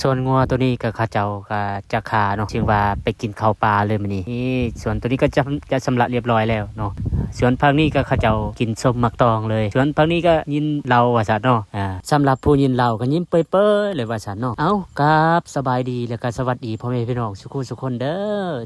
ສ່ວນງົວໂຕນີ້ກໍເຂົາເຈົ້າກໍຈະຂ້າເນາະ ເຊິ່ງວ່າໄປກິນເຂົ້າປ່າເລີຍມື້ນີ້. ນີ້ສ່ວນໂຕນີ້ກໍຈະ ຈະຊຳລະລຽບຮ້ອຍແລ້ວເນາະ. ສ່ວນພັກນີ້ກໍເຂົາເຈົ້າກິນສົ້ມໝາກຕອງເລີຍ. ສ່ວນພັກນີ້ກໍຍິນເຫຼົ້າວ່າຊັ້ນເນາະ. ອາ ສຳລັບຜູ້ຍິນເຫຼົ້າກໍຍິ້ມເປີຍໆເລີຍວ່າຊັ້ນເນາະ. ເອົ້າ ກາບສະບາຍດີ ແລະກໍສະຫວັດດີພໍ່ແມ່ພີ່ນ້ອງ ສູ່ຄົນເດີ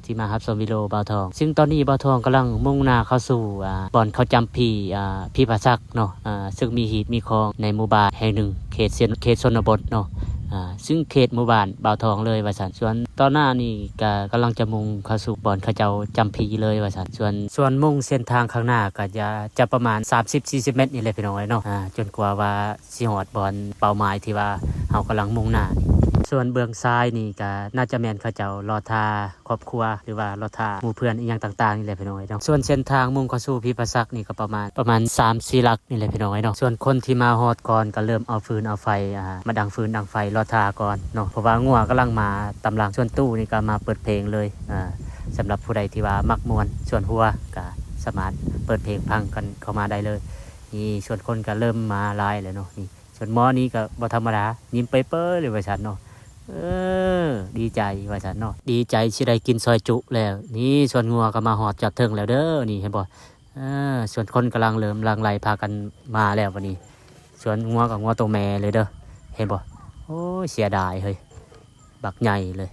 ທີ່ມາຮັບຊົມວິດີໂອບ່າວທອງ. ຊຶ່ງຕອນນີ້ບ່າວທອງກຳລັງມຸ່ງໜ້າເຂົ້າສູ່ ອາ ບ່ອນເຂົາຈຳພີ ອາ ພີພາສັກເນາະ ອາ ຊຶ່ງມີຮີດມີຄອງໃນໝູ່ບ້ານແຫ່ງໜຶ່ງ ເຂດເຊນ ເຂດຊົນນະບົດເນາະ ອາ ຊຶ່ງເຂດໝູ່ບ້ານບ່າວທອງເລີຍວ່າຊັ້ນ. ສ່ວນຕອນໜ້ານີ້ກະກຳລັງຈະມຸ່ງເຂົ້າສູ່ບ່ອນເຂົາເຈົ້າຈຳພີເລີຍວ່າຊັ້ນ. ສ່ວນ ສ່ວນມຸ່ງເສັ້ນທາງຂ້າງໜ້າກະຈະ ຈະປະມານສາມສິບສີ່ສິບເມັດນີ້ແຫຼະພີ່ນ້ອງເອີຍເນາະ ອາ ຈົນກວ່າວ່າ ຊິຮອດບ່ອນເປົ້າໝາຍທີ່ວ່າເຮົາກຳລັງມຸ່ງໜ້ານີ້. ສ່ວນເບື້ອງຊ້າຍນີ້ກະໜ້າຈະແມ່ນເຂົາເຈົ້າລໍຖ້າຄອບຄົວ ຫຼືວ່າລໍຖ້າໝູ່ເພື່ອນອີ່ຫຍັງຕ່າງໆນີ້ແຫຼະພີ່ນ້ອງເອີຍເນາະ. ສ່ວນເສັ້ນທາງມຸ່ງເຂົ້າສູ່ພີພາສັກນີ້ກໍປະມານ ປະມານສາມສີ່ຫຼັກນີ້ແຫຼະພີ່ນ້ອງເອີຍເນາະ. ສ່ວນຄົນທີ່ມາຮອດກ່ອນກໍເລີ່ມເອົາຟືນເອົາໄຟ ອາ ມາດັງຟືນດັງໄຟລໍຖ້າກ່ອນເນາະ ເພາະວ່າງົວກຳລັງມາຕາມຫຼັງ. ສ່ວນຕູ້ນີ້ກໍມາເປີດເພງເລີຍ ອາ ສຳລັບຜູ້ໃດທີ່ວ່າມັກມ່ວນ ສ່ວນຫົວກໍສາມາດເປີດເພງຟັງກັນເຂົ້າມາໄດ້ເລີຍ. ນີ້ສ່ວນຄົນກໍເລີ່ມມາຫຼາຍແລ້ວເນາະ. ນີ້ສ່ວນໝໍນີ້ກໍບໍ່ທຳມະດາ ຍິ້ມເປີຍໆເລີຍວ່າຊັ້ນເນາະ. ເອີ ດີໃຈວ່າຊັ້ນເນາະ ດີໃຈຊິໄດ້ກິນຊອຍຈຸແລ້ວ. ນີ້ສ່ວນງົວກໍມາຮອດຈອດເທິງແລ້ວເດີ ນີ້ເຫັນບໍ່? ເອີ ສ່ວນຄົນກຳລັງເລີ່ມຫຼັ່ງໄຫຼພາກັນມາແລ້ວບັດນີ້. ສ່ວນງົວກໍງົວໂຕແມ່ເລີຍເດີ ເຫັນບໍ່? ໂອ້ຍ ເສຍດາຍເຮີ້ຍ ບັກໃຫຍ່ເລີຍ.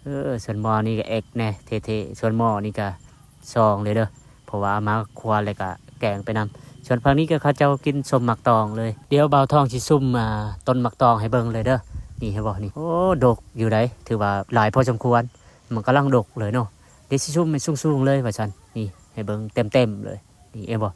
ເອີ ສ່ວນໝໍນີ້ກໍເອັກແດ່ເທ່ໆ ສ່ວນໝໍນີ້ກໍຊອງເລີຍເດີ ເພາະວ່າເອົາມາຄົວແລ້ວກໍແກງໄປນຳ. ສ່ວນຝັ່ງນີ້ກໍເຂົາເຈົ້າກິນສົ້ມໝາກຕອງເລີຍ. ດຽວບ່າວທອງຊິຊຸມ ອາ ຕົ້ນໝາກຕອງໃຫ້ເບິ່ງເລີຍເດີ. ນີ້ເຫັນບໍ່ນີ້? ໂອ້ ດົກຢູ່ໃດ໋ ຖືວ່າຫຼາຍພໍສົມຄວນ ມັນກຳລັງດົກເລີຍເນາະ. ດຽວຊິຊຸມໃຫ້ສູງໆເລີຍວ່າຊັ້ນ. ນີ້ໃຫ້ເບິ່ງເຕັມໆເລີຍ. ນີ້ເຫັນບໍ່?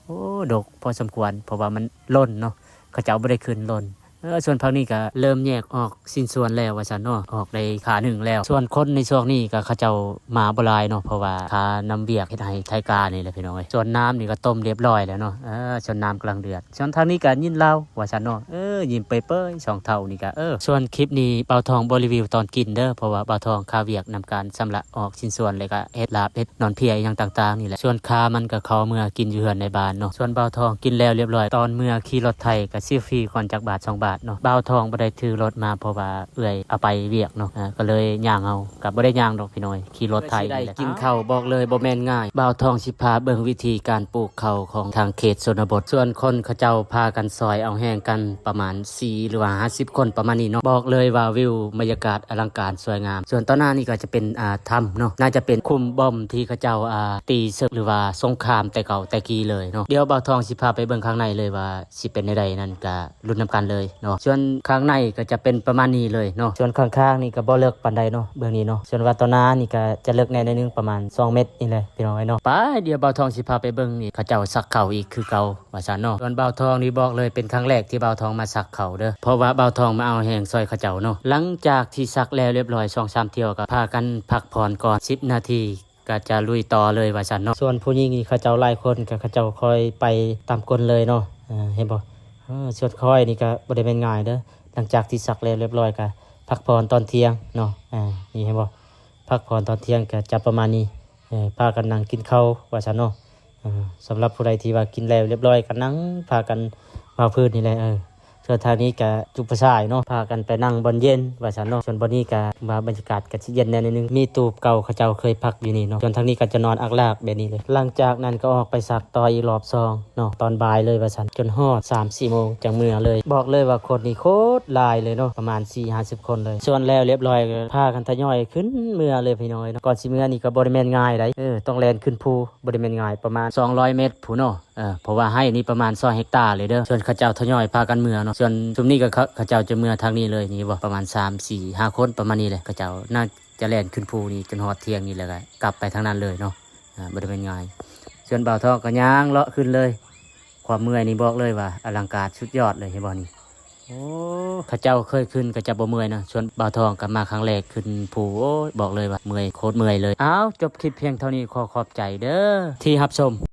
ໂອ້ ດົກພໍສົມຄວນ ເພາະວ່າມັນຫຼົ່ນເນາະ ເຂົາເຈົ້າບໍ່ໄດ້ຂຶ້ນຫຼົ່ນ. ເອີ ສ່ວນພັກນີ້ກໍເລີ່ມແຍກອອກຊິ້ນສ່ວນແລ້ວວ່າຊັ້ນເນາະ ອອກໄດ້ຂາໜຶ່ງແລ້ວ. ສ່ວນຄົນໃນຊ່ວງນີ້ກໍເຂົາເຈົ້າມາບໍ່ຫຼາຍເນາະ ເພາະວ່າຄານຳວຽກເຮັດໄຮ່ໄຖການີ້ແຫຼະພີ່ນ້ອງເອີຍ. ສ່ວນນ້ຳນີ້ກໍຕົ້ມລຽບຮ້ອຍແລ້ວເນາະ ເອີ ສ່ວນນ້ຳກຳລັງເດືອດ. ສ່ວນທາງນີ້ກໍຍິນເຫຼົ້າວ່າຊັ້ນເນາະ ເອີ ຍິ້ມເປີຍໆ ສອງເຖົ້ານີ້ກໍ ເອີ. ສ່ວນຄລິບນີ້ບ່າວທອງບໍ່ຣີວິວຕອນກິນເດີ ເພາະວ່າບ່າວທອງຄາວຽກນຳການຊຳລະອອກຊິ້ນສ່ວນ ແລ້ວກໍເຮັດລາບ ເຮັດໜອນເພຍອີ່ຫຍັງຕ່າງໆນີ້ແຫຼະ. ສ່ວນຄາມັນກໍຂໍເມືອກິນຢູ່ເຮືອນໃນບ້ານເນາະ. ສ່ວນບ່າວທອງກິນແລ້ວລຽບຮ້ອຍ ຕອນເມືອຂີ່ລົດໄຖກໍເສຍຟຣີກ່ອນຈັກບາດສອງບາດເນາະ. ບ່າວທອງບໍ່ໄດ້ຖືລົດມາ ເພາະວ່າເອື້ອຍເອົາໄປວຽກເນາະ ກໍເລີຍຍ່າງເອົາ ກໍບໍ່ໄດ້ຍ່າງດອກພີ່ນ້ອງ ຂີ່ລົດໄຖນີ້ແຫຼະ. ກິນເຂົ້າບອກເລີຍບໍ່ແມ່ນງ່າຍ. ບ່າວທອງຊິພາເບິ່ງວິທີການປູກເຂົ້າຂອງທາງເຂດຊົນນະບົດ. ສ່ວນຄົນເຂົາເຈົ້າພາກັນຊອຍເອົາແຮງກັນປະມານສີ່ ຫຼືວ່າຫ້າສິບຄົນປະມານນີ້ເນາະ. ບອກເລີຍວ່າວິວບັນຍາກາດອະລັງການສວຍງາມ. ສ່ວນຕໍ່ໜ້ານີ້ກໍຈະເປັນ ອ່າ ຖ້ຳເນາະ ໜ້າຈະເປັນຂຸມບອມທີ່ເຂົາເຈົ້າ ອ່າ ຕີເສິກ ຫຼືວ່າສົງຄາມແຕ່ເກົ່າແຕ່ກີ້ເລີຍເນາະ. ດຽວບ່າວທອງຊິພາໄປເບິ່ງຂ້າງໃນເລີຍວ່າຊິເປັນແນວໃດນັ້ນ ກະລຸ້ນນຳກັນເລີຍເນາະ. ສ່ວນຂ້າງໃນກໍຈະເປັນປະມານນີ້ເລີຍເນາະ. ສ່ວນຂ້າງໆນີ້ກໍບໍ່ເລິກປານໃດເນາະ ເບື້ອງນີ້ເນາະ. ສ່ວນວ່າຕໍ່ໜ້ານີ້ກໍຈະເລິກແດ່ໜ້ອຍໜຶ່ງ ປະມານສອງເມັດນີ້ແຫຼະພີ່ນ້ອງເອີຍເນາະ. ໄປ ດຽວບ່າວທອງຊິພາໄປເບິ່ງນີ້ ເຂົາເຈົ້າສັກເຂົ້າອີກຄືເກົ່າ ວ່າຊັ້ນເນາະ. ສ່ວນບ່າວທອງນີ້ບອກເລີຍເປັນຄັ້ງແລກທີ່ບ່າວທອງມາສັກເຂົ້າເດີ ເພາະວ່າບ່າວທອງມາເອົາແຮງຊ່ອຍເຂົາເຈົ້າເນາະ. ຫຼັງຈາກທີ່ສັກແລ້ວລຽບຮ້ອຍສອງສາມຖ້ຽວ ກໍພາກັນພັກຜ່ອນກ່ອນສິບນາທີ ກໍຈະລຸຍຕໍ່ເລີຍວ່າຊັ້ນເນາະ. ສ່ວນຜູ້ຍິງນີ້ເຂົາເຈົ້າຫຼາຍຄົນ ກໍເຂົາເຈົ້າຄ່ອຍໄປຕາມກົ້ນເລີຍເນາະ ເຫັນບໍ່? ເອີ ສ່ວນຂ້ອຍນີ້ກໍບໍ່ໄດ້ແມ່ນງ່າຍເດີ. ຫຼັງຈາກທີ່ສັກແລ້ວລຽບຮ້ອຍ ກໍພັກຜ່ອນຕອນທ່ຽງເນາະ. ນີ້ເຫັນບໍ່? ພັກຜ່ອນຕອນທ່ຽງກໍຈະປະມານນີ້ ເອີ ພາກັນນັ່ງກິນເຂົ້າວ່າຊັ້ນເນາະ. ເອີ ສຳລັບຜູ້ໃດທີ່ວ່າກິນແລ້ວລຽບຮ້ອຍກໍນັ່ງພາກັນເວົ້າພື້ນນີ້ແຫຼະ. ເອີ ສ່ວນທາງນີ້ກໍຈຸຜູ້ຊາຍເນາະ ພາກັນໄປນັ່ງບ່ອນເຢັນວ່າຊັ້ນເນາະ. ສ່ວນບ່ອນນີ້ກໍວ່າບັນຍາກາດກໍຊິເຢັນແດ່ໜ້ອຍໜຶ່ງ ມີຕູບເກົ່າເຂົາເຈົ້າເຄີຍພັກຢູ່ນີ້ເນາະ. ສ່ວນທາງນີ້ກໍຈະນອນອັກລາກແບບນີ້ເລີຍ. ຫຼັງຈາກນັ້ນກໍອອກໄປສັກຕໍ່ອີກລອບສອງເນາະ ຕອນບ່າຍເລີຍວ່າຊັ້ນ ຈົນຮອດສາມສີ່ໂມງຈັ່ງເມືອເລີຍ. ບອກເລີຍວ່າຄົນນີ້ໂຄດຫຼາຍເລີຍເນາະ ປະມານສີ່ຫ້າສິບຄົນເລີຍ. ສ່ວນແລ້ວລຽບຮ້ອຍ ພາກັນທະຍອຍຂຶ້ນເມືອເລີຍພີ່ນ້ອງເອີຍເນາະ. ກ່ອນຊິເມືອນີ້ກໍບໍ່ໄດ້ແມ່ນງ່າຍໃດ ເອີ ຕ້ອງແລ່ນຂຶ້ນພູ ບໍ່ໄດ້ແມ່ນງ່າຍ ປະມານສອງຮ້ອຍເມັດພຸ້ນເນາະ. ເອີ ເພາະວ່າໄຮ່ນີ້ປະມານສອງເຮັກຕາເລີຍເດີ. ສ່ວນເຂົາເຈົ້າທະຍອຍພາກັນເມືອເນາະ. ເຊິ່ງຊຸມນີ້ກໍເຂົາ ເຂົາເຈົ້າຈະເມືອທາງນີ້ເລີຍ ນີ້ບໍ່ ປະມານສາມ ສີ່ ຫ້າຄົນປະມານນີ້ແຫຼະ. ເຂົາເຈົ້າໜ້າຈະແລ່ນຂຶ້ນພູນີ້ຈົນຮອດທ່ຽງນີ້ ແລ້ວກໍກັບໄປທາງນັ້ນເລີຍເນາະ ອາ ບໍ່ໄດ້ແມ່ນງ່າຍ. ສ່ວນບ່າວທອງກໍຍ່າງເລາະຂຶ້ນເລີຍ. ຄວາມເມື່ອຍນີ້ບອກເລີຍວ່າອະລັງການສຸດຍອດເລີຍ ເຫັນບໍ່ນີ້? ໂອ້ ເຂົາເຈົ້າເຄີຍຂຶ້ນ ເຂົາເຈົ້າບໍ່ເມື່ອຍນະ. ສ່ວນບ່າວທອງກໍມາຄັ້ງແລກຂຶ້ນພູ ໂອ້ຍ ບອກເລີຍວ່າເມື່ອຍ ໂຄດເມື່ອຍເລີຍ. ອ້າວ ຈົບຄລິບພຽງເທົ່ານີ້ ຂໍຂອບໃຈເດີທີ່ຮັບຊົມ.